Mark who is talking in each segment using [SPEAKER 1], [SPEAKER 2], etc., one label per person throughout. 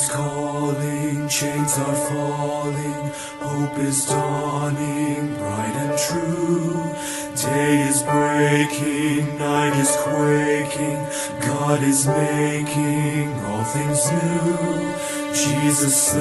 [SPEAKER 1] Heaven's calling, chains are falling, hope is dawning, bright and true. Day is breaking, night is quaking, God is making all things new. Jesus saves.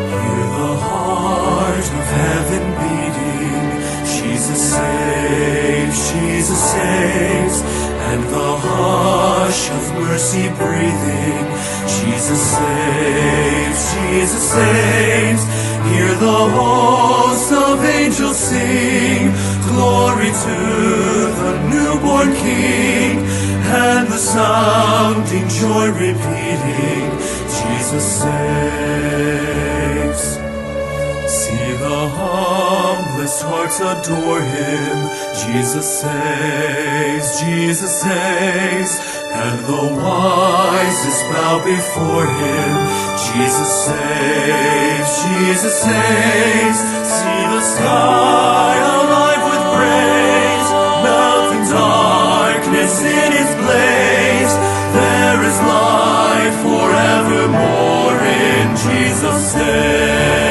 [SPEAKER 1] Hear the heart of heaven beating. Jesus saves, Jesus saves, and the hush of mercy breathing. Jesus saves, Jesus saves. Hear the hosts of angels sing, glory to the newborn King, and the sounding joy repeating, Jesus saves. See the humblest hearts adore him. Jesus saves, Jesus saves, and the wisest bow before him. Jesus saves, Jesus saves. See the sky alive with praise, melting darkness in its blaze. There is life forevermore in Jesus saves.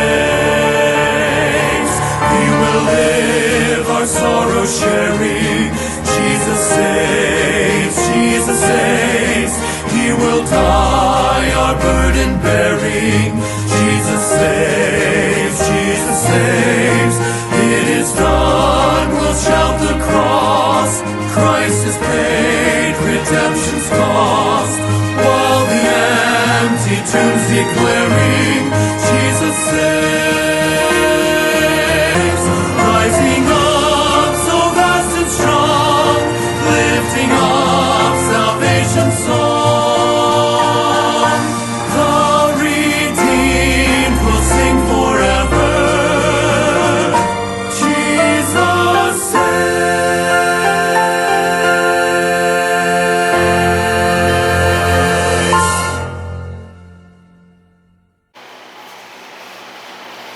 [SPEAKER 1] He will live our sorrow sharing. Jesus saves, Jesus saves. He will die our burden bearing. Jesus saves, Jesus saves. It is done, we'll shout the cross. Christ has paid redemption's cost. While the empty tomb's declaring, Jesus saves. Rising up so vast and strong, lifting up salvation's song. The redeemed will sing forever. Jesus saves.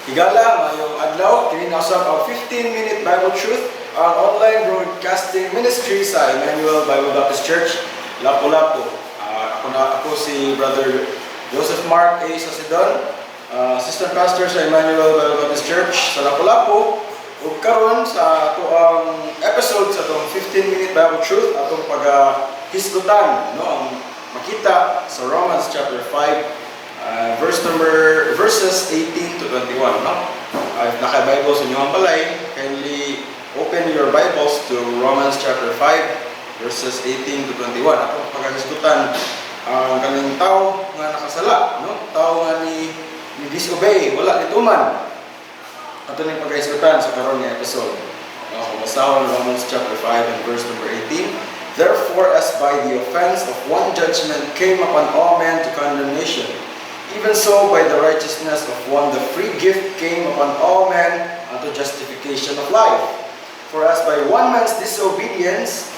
[SPEAKER 2] Higala, maayong adlaw, kini na usab ang 15-minute Bible Truth, ang online broadcasting ministry sa Emmanuel Bible Baptist Church, Lapu-Lapu. Ako na ako si Brother Joseph Mark A. Sasidon, Assistant Pastor sa Emmanuel Bible Baptist Church sa Lapu-Lapu. Ug karon sa atoang episode sa atong 15-minute Bible Truth, atong pag-hisgutan, no, ang makita sa Romans chapter 5, verse number verses 18 to 21, no? If naka-Bible sa inyong balay, kindly open your Bibles to Romans chapter 5 verses 18 to 21. Atong paghisgutan ang kaning tao nga nakasala, no? Tao nga ni disobey, wala nituman. Ato ning paghisgutan sa karon nga episode. No, kung basahon Romans chapter 5 and verse number 18. Therefore, as by the offense of one judgment came upon all men to condemnation, even so by the righteousness of one the free gift came upon all men unto justification of life. For as by one man's disobedience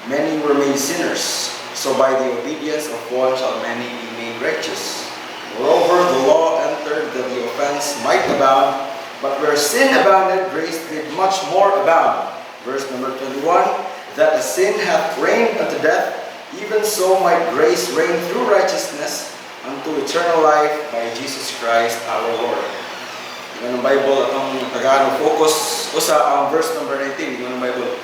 [SPEAKER 2] many were made sinners, so by the obedience of one shall many be made righteous. Moreover, the law entered that the offense might abound, but where sin abounded, grace did much more abound. Verse number 21, that as sin hath reigned unto death, even so might grace reign through righteousness unto eternal life by Jesus Christ our Lord. Ingon ang Bible, atong tagaan focus usa ang verse number 19, ingon ang Bible.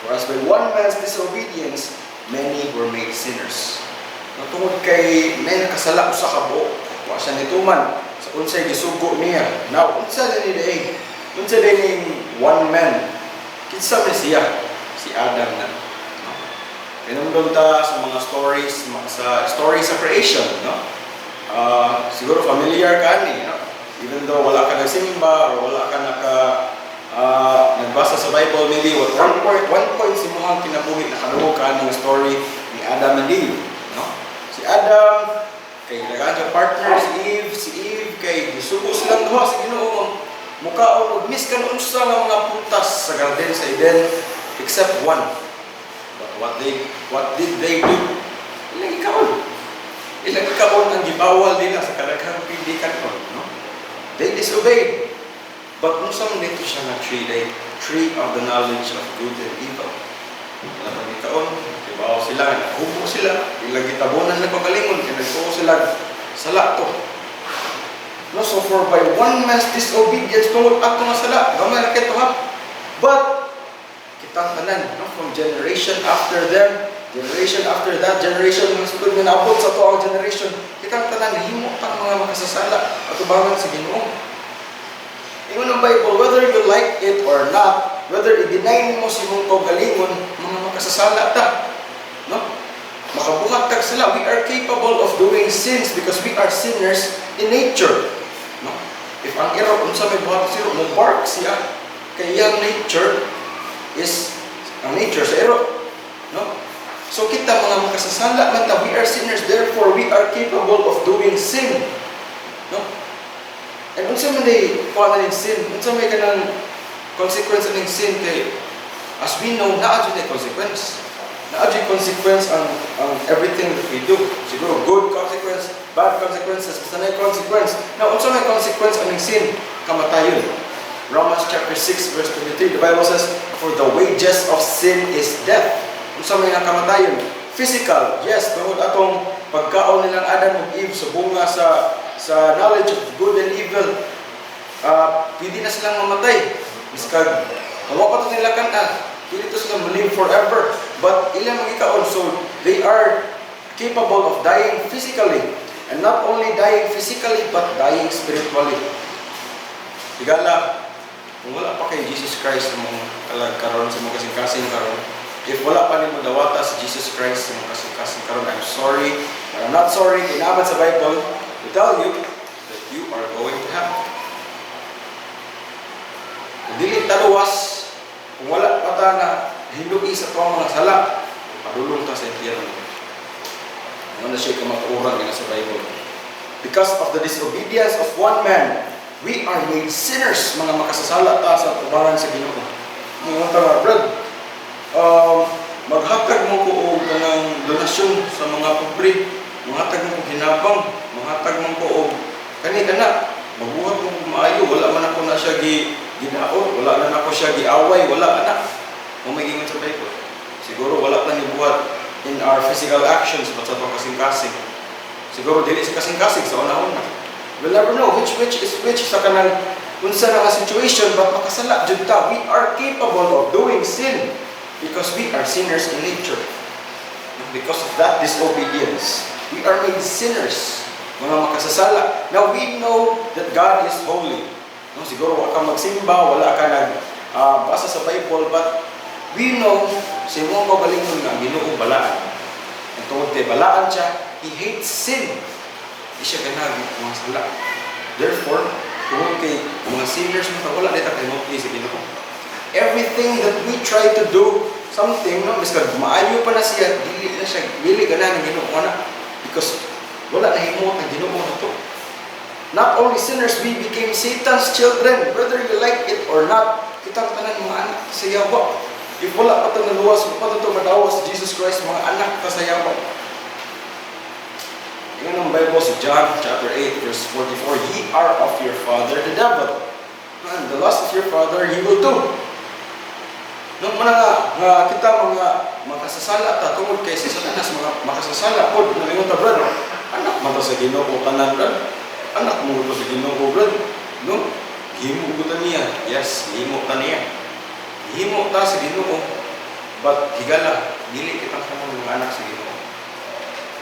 [SPEAKER 2] For as by one man's disobedience, many were made sinners. No, tungod kay may nakasala usa ka buok, wa siya nituman sa unsay gisugo niya. Now, unsa ni day? Unsa day ning one man? Kinsa man siya? Si Adam na. No? Hinumdum ta sa mga stories, sa stories sa creation, no? Siguro familiar ka ni, no? Even though wala ka nagsimba or wala ka nagbasa sa Bible, maybe what one point sa imong kinabuhi nakadungog ka ning story ni Adam and Eve, no? Si Adam kay daghan siya partner si Eve, si Eve kay gisugo silang duha sa Ginoo mukaon og miskan unsa nga mga prutas sa garden sa Eden except one. But what did they do? Ilang ikaon. Ilang ikaon ang gibawal nila sa kadaghang pwede kanon, no? They disobeyed. But unsa man dito siya nga tree, the tree of the knowledge of good and evil. Wala pa gikaon, kibaw sila, nahubo sila, ilang gitabonan na pagalingon, kay nagtuo sila, sala to. No, so for by one man's disobedience, tungod ato nga sala, gamay ra kay to ha. But kitang tanan, no, from generation after them, generation after that generation, mga sugod nga naabot sa ato ang generation, kitang tanan nahimo tang mga makasasala atubangan sa Ginoo. Ingon ang Bible, whether you like it or not, whether i-deny mo sa imong kaugalingon, mga makasasala ta. No? Makabuhat tag sala. We are capable of doing sins because we are sinners in nature. No? If ang iro, unsa may buhat sa iro, mo bark siya. Kay iyang nature is ang nature sa iro. No? So kita mga makasasala man ta, we are sinners, therefore we are capable of doing sin. No? And unsa man day kuha na ning sin? Unsa may kanang consequence ning sin kay as we know, naa jud consequence. Naa jud consequence ang everything that we do. Siguro good consequence, bad consequences, basta na consequence. Now, unsa may consequence aning sin? Kamatayon. Romans chapter 6 verse 23, the Bible says, "For the wages of sin is death." Unsa may nga kamatayon? Physical, yes, tungod atong pagkaon nilang Adam ug Eve sa bunga sa knowledge of good and evil, pwede na silang mamatay. Biskag, kung wa pa to nila kan-a, pwede to sila live forever. But ilang magikaon, so they are capable of dying physically. And not only dying physically, but dying spiritually. Higala, kung wala pa kay Jesus Christ sa imong kalag karon, sa imong kasing-kasing karon, if wala pa nimo dawata si Jesus Christ sa imong kasing-kasing karon, I'm sorry, but I'm not sorry, kay naa man sa Bible to tell you that you are going to hell. Kung dili taluwas, kung wala pa ta na hinui sa tuang mga sala, padulong ta sa impyerno. Ano na siya kamatuoran nga sa Bible. Because of the disobedience of one man, we are made sinners, mga makasasala ta sa tubangan sa Ginoo. Mga tanga, brad, maghatag mo ko og kanang donasyon sa mga pobre, maghatag mo ko hinabang, maghatag mo ko og kani kana, magbuhat mo ko maayo, wala man ako na siya gi ginaot, wala na nako siya giaway, wala ana. Mo may gingon sa Bible. Siguro wala ta nibuhat in our physical actions, but sa atong kasing-kasing. Siguro dili sa kasing-kasing sa una-una. We'll never know which is which sa kanang unsa na nga situation, but makasala jud ta. We are capable of doing sin because we are sinners in nature. Because of that disobedience, we are made sinners, mga makasasala. Now we know that God is holy. No, siguro wala ka magsimba, wala ka nag basa sa Bible, but we know sa imong kaugalingon nga ang Ginoo balaan. Ang tungod kay balaan siya, He hates sin. Di siya ganahan mga sala. Therefore, tungod kay mga sinners mo ta, wala ta kay mo sa Ginoo. Everything that we try to do, something, no, biskag maayo pa na siya, dili na siya, dili ganahan ng Ginoo na because wala na himuot ang Ginoo na to. Not only sinners, we became Satan's children, whether you like it or not. Kitang tanan mga anak sa yawa. If wala pa ito naluwas, pa ito madawas si Jesus Christ, mga anak ta sa yawa. Ingon ang Bible sa John chapter 8 verse 44, "Ye are of your father the devil, and the lust of your father he will do." Nung muna nga kita mga makasasala ta tungod kay si Satanas mga makasasala pod na ingon ta, "Brother, anak man ta sa Ginoo tanan, brad. Anak mo to sa Ginoo, brad. No? Gihimo ko ta niya." Yes, gihimo ta niya. Gihimo ta sa Ginoo. But higala, dili kitang tanan mga anak sa Ginoo.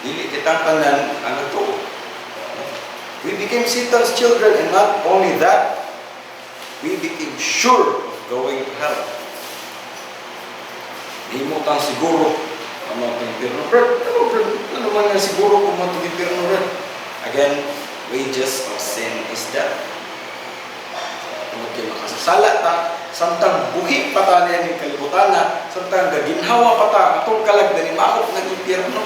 [SPEAKER 2] Dili kitang tanan ang nagtuo. We became Satan's children, and not only that, we became sure of going to hell. Nahimo tang siguro ang mga impyerno. Brad, ano, brad? Ano man nga siguro kung mga impyerno, brad? Again, wages of sin is death. Tungod kay makasasala ta, samtang buhi pa ta niya ning kalibutan na, samtang gaginhawa pa ta, atong kalag nanimakop ng impyerno.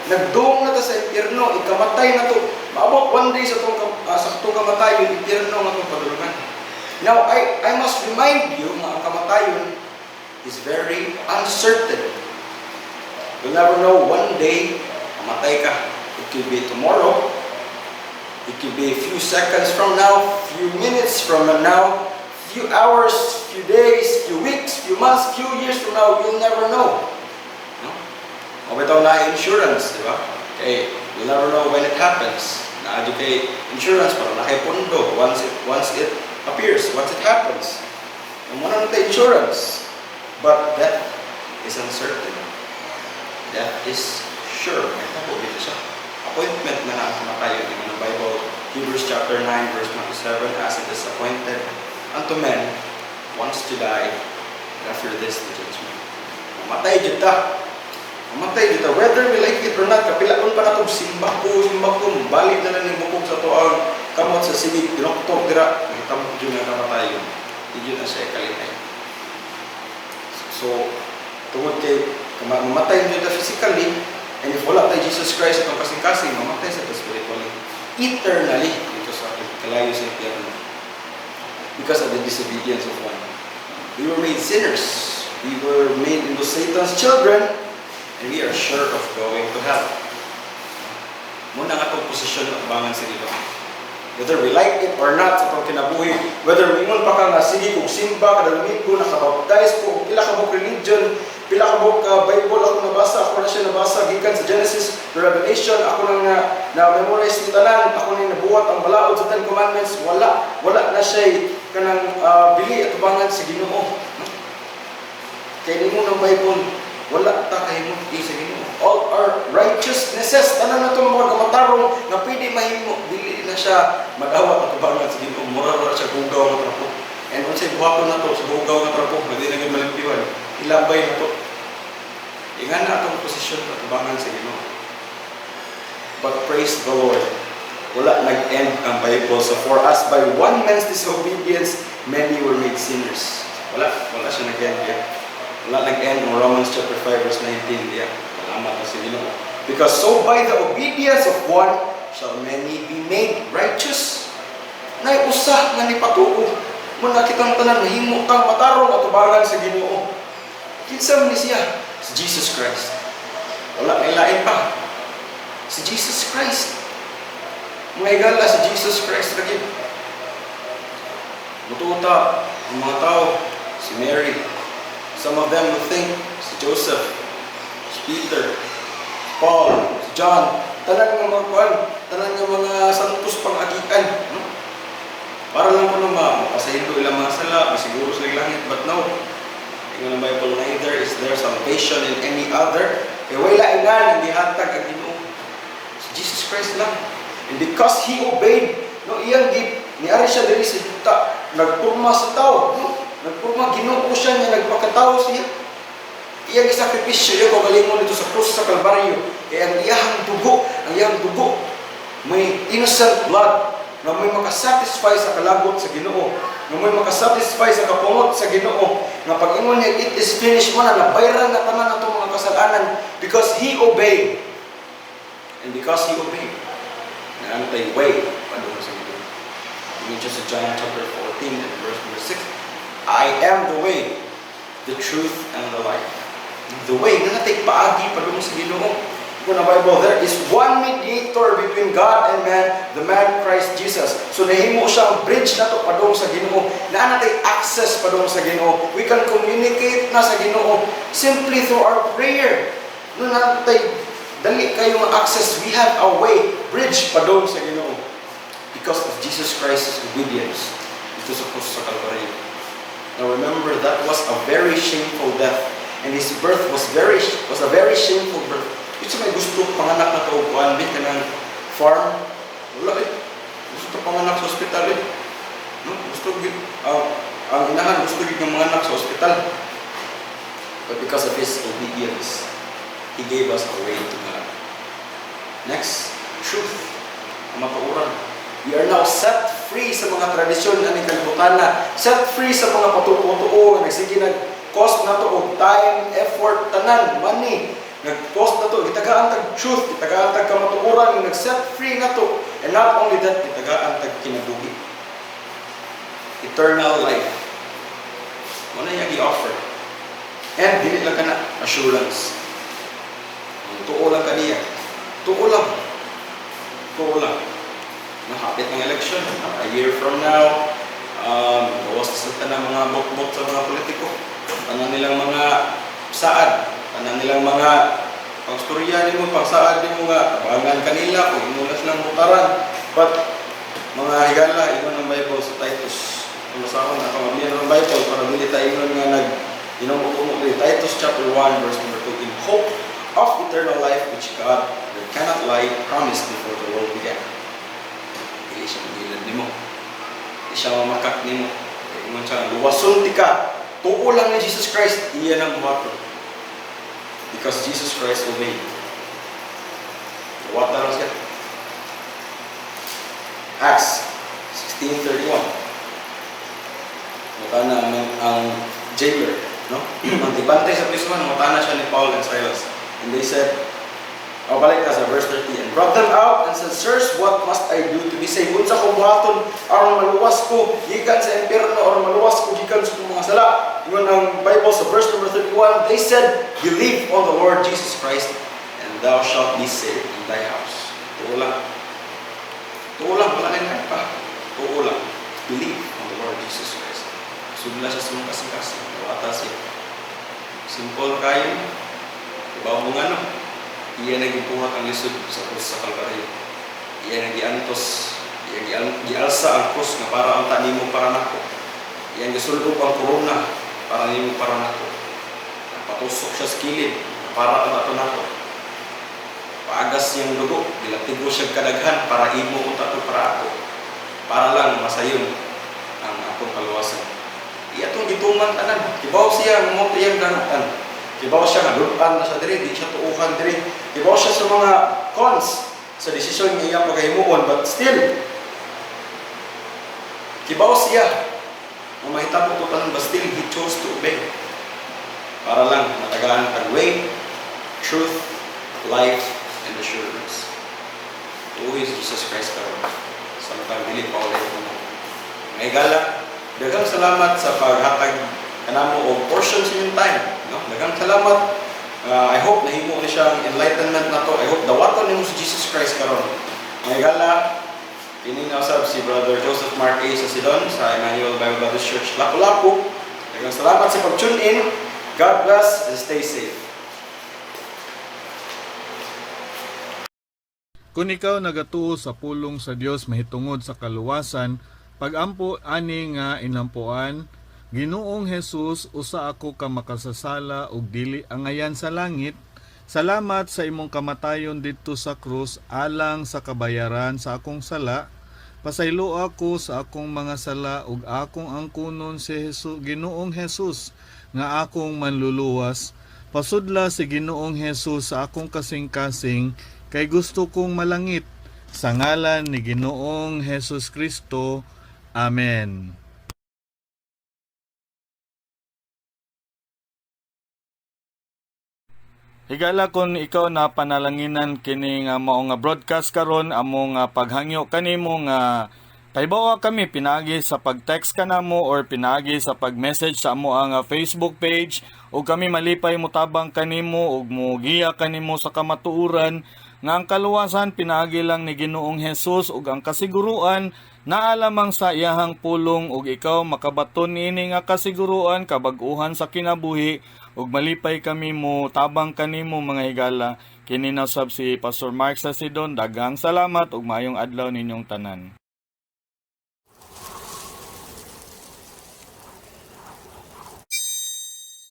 [SPEAKER 2] Nagdung na ta sa impyerno, ikamatay na to. Maabot one day sa atong kamatayon, impyerno nga atong padulungan. Now, I must remind you nga ang kamatayon is very uncertain. You'll never know, one day, mamatay ka. It could be tomorrow. It could be a few seconds from now, few minutes from now, few hours, few days, few weeks, few months, few years from now. You'll never know. Mao bitaw na insurance, di ba? Kay you'll never know when it happens. Naa jud kay insurance para naa kay pondo once it appears, once it happens. Mao na na insurance. But death is uncertain. Death is sure. Mahitabo gyud siya. Appointment na na ang kamatayon. Ingon ang Bible, Hebrews chapter 9, verse 27, "As it is appointed unto men once to die, and after this the judgment." Mamatay jud ta. Mamatay jud ta. Whether we like it or not, kapilaon pa nato, simba ko, simba ko, balik na lang yung bukog sa atoang kamot sa sigig, dinoktok dira, mahitabo jud nga kamatayon. Di jud na siya kalipay. So, tungod kay mamatay jud ta physically, and if wala tay Jesus Christ atong kasing-kasing, mamatay sa ta spiritually. Eternally, didto sa kalayo sa impyerno. Because of the disobedience of one. We were made sinners. We were made into Satan's children, and we are sure of going to hell. Mao na atong posisyon atubangan sa Ginoo. Whether we like it or not sa atong kinabuhi, whether mingon pa ka nga sige kung simba kada Domingo, nakabaptize ko, pila ka buok religion, pila ka buok Bible ako nabasa, ako na siya nabasa gikan sa Genesis to Revelation, ako nang na memorize ni tanan, ako nang nabuhat ang balaod sa Ten Commandments, wala na siya kanang bili atubangan sa Ginoo. No? Kay nimo ng Bible, wala ta kahimot sa Ginoo. All our righteousnesses, tanan na itong mga kamatarong nga pwede mahimo, dili na siya madawat atubangan sa Ginoo. Mura ra siya hugaw nga trapo. And unsay buhaton nato sa hugaw nga trapo, hindi na gyud malimpyuhan. Ilabay nato. Ingan na atong posisyon atubangan sa Ginoo. But praise the Lord, wala nag-end ang Bible sa "For as by one man's disobedience, many were made sinners." Wala siya nag-end diya. Wala nag-end ang Romans chapter 5 verse 19 diya. Salamat sa Ginoo. "Because so by the obedience of one shall many be made righteous." Nay usa nga nipatuo. Mao na kitang tanan mahimo tang matarong atubangan sa Ginoo. Kinsa man ni siya? Si Jesus Christ. Wala may lain pa. Si Jesus Christ. Mga higala, si Jesus Christ ra gyud. Mutuo ta ang mga tao, si Mary. Some of them will think si Joseph, si Peter, si Paul, si John, tanan nga mga kuan, tanan nga mga santos pang agian, no? Para lang kuno mapasaylo ilang mga sala, masiguro sila langit, but no. Ingon ang Bible, "Neither is there salvation in any other." Kay way laingan ang gihatag ang Ginoo. Si Jesus Christ lang. And because He obeyed, no, iyang gi niari siya diri sa yuta, nagpurma sa tao, no? Nagpurma, Ginoo siya nga nagpakatao siya. Iyang isakripisyo iya kaugalingon didto sa krus sa Kalbaryo. Kay ang iyang dugo, may innocent blood na may makasatisfy sa kalagot sa Ginoo, na may makasatisfy sa kapungot sa Ginoo, nga pag ingon niya, "It is finished," man na nabayran na tanan atong mga kasalanan because He obeyed. And because He obeyed, naa na tay way padung sa Ginoo. Ingon siya sa John chapter 14 and verse number 6, "I am the way, the truth, and the life." The way, naa tay paagi padung sa Ginoo. Kung ang Bible, "There is one mediator between God and man, the man Christ Jesus." So nahimo siyang bridge nato padung sa Ginoo. Naa na tay access padung sa Ginoo. We can communicate na sa Ginoo simply through our prayer. No, naa tay dali kayo nga access. We have a way, bridge padung sa Ginoo. Because of Jesus Christ's obedience didto sa krus sa Calvary. Now remember, that was a very shameful death. And his birth was a very shameful birth. Ito may gusto panganak na tao kuan bi kanang farm. Wala eh. Gusto panganak sa ospital eh. No? Gusto gyud ang inahan gusto gyud ng mga anak sa ospital. But because of his obedience, he gave us a way to God. Next, truth. Kamatuoran. We are now set free sa mga tradisyon aning kalibutan na. Set free sa mga patuo-tuo nga nagsige nag cost nato og time, effort, tanan, money. Nag-cost nato, gitagaan tag truth, gitagaan tag kamatuoran, nga nag-set free nato. And not only that, gitagaan tag kinabuhi. Eternal life. Mao na iyang gi-offer. And dili lang kana, assurance. Tuo lang kaniya. Tuo lang. Tuo lang. Nahapit ang election. A year from now, gawas sa tanang mga bokbok sa mga politiko. Tanan nilang mga saad. Tanan nilang mga Pagstorya nimo, pagsaad nimo nga tabangan kanila kung imo na silang mutaran. But mga higala, ingon ang Bible sa Titus. Kung basahon ako mablihan ang Bible para dili ta ingon nga nag inom diri. Titus chapter 1 verse number 2, "In hope of eternal life which God that cannot lie promised before the world began." Dili siya magilad nimo. Di siya mamakak nimo. Kaya ingon siya, luwason ti ka. Tuo lang ni Jesus Christ, iya nang buhaton. Because Jesus Christ obeyed. Luwata lang siya. Acts 16:31. Mutana ang jailer, no? Ang tibantay sa prison, mutana siya ni Paul and Silas. And they said, oh, balik ta sa verse 30, "And brought them out and said, 'Sirs, what must I do to be saved?'" Unsa ko buhaton aron maluwas ko gikan sa impierno or maluwas ko gikan sa mga sala? Ingon ang Bible sa verse number 31, "They said, 'Believe on the Lord Jesus Christ and thou shalt be saved in thy house.'" Tuo lang. Tuo lang, wala na pa. Tuo lang. Believe on the Lord Jesus Christ. Sudla siya sa mga kasing-kasing. Wata siya. Simple kayo. Ibaw mo nga no. Iya nagibuhat ang lisod sa krus sa Kalbaryo. Iya nagiantos, iya gialsa ang krus nga para ang nimo para nako. Iya gisulob ang korona para nimo para nako. Patusok siya sa kilid para ang ato nako. Paagas siyang dugo, gilatigo siya kadaghan para imo unta to para ako. Para lang masayon ang atong kaluwasan. Iya tong gituman tanan. Kibaw siya nga mao iyang danutan. Kibaw siya nga dutan na siya diri, di siya tuuhan diri. Kibaw siya sa mga cons sa desisyon nga iyang paghimuon, but still kibaw siya nga mahitabo to tanan, but still he chose to obey. Para lang matagaan tag way, truth, life, and assurance. Tuohi si Jesus Christ karon. Samtang dili pa ulit mo. Mga higala, daghang salamat sa paghatag kanamo og portion sa inyong time, no? Daghang salamat. I hope nahimo ni siyang enlightenment na to. I hope dawaton nimo si Jesus Christ karon. Mga higala, kini na usab si Brother Joseph Mark A. sa Sidon sa Emmanuel Bible Baptist Church Lapu-Lapu. Daghang salamat sa pag-tune in. God bless and stay safe.
[SPEAKER 3] Kung ikaw nagatuo sa pulong sa Dios mahitungod sa kaluwasan, pagampo ani nga inampuan: "Ginoong Jesus, usa ako ka makasasala ug dili angayan sa langit. Salamat sa imong kamatayon didto sa krus alang sa kabayaran sa akong sala. Pasaylo ako sa akong mga sala ug akong angkunon si Jesus, Ginoong Jesus nga akong manluluwas. Pasudla si Ginoong Jesus sa akong kasing-kasing kay gusto kong malangit. Sa ngalan ni Ginoong Jesus Kristo. Amen." Higala, kung ikaw na panalanginan kini nga mao nga broadcast karon, amo nga paghangyo kanimo nga pahibawa kami pinaagi sa pag-text kanamo or pinaagi sa pag-message sa amo ang Facebook page ug kami malipay motabang kanimo ug mogiya kanimo sa kamatuoran nga ang kaluwasan pinaagi lang ni Ginoong Hesus ug ang kasiguruan naa lamang sa iyahang pulong ug ikaw makabaton niini nga kasiguruan, kabag-uhan sa kinabuhi ug malipay kami mo tabang kanimo. Mga higala, kini na sab si Pastor Mark sa Sidon. Daghang salamat ug maayong adlaw ninyong tanan.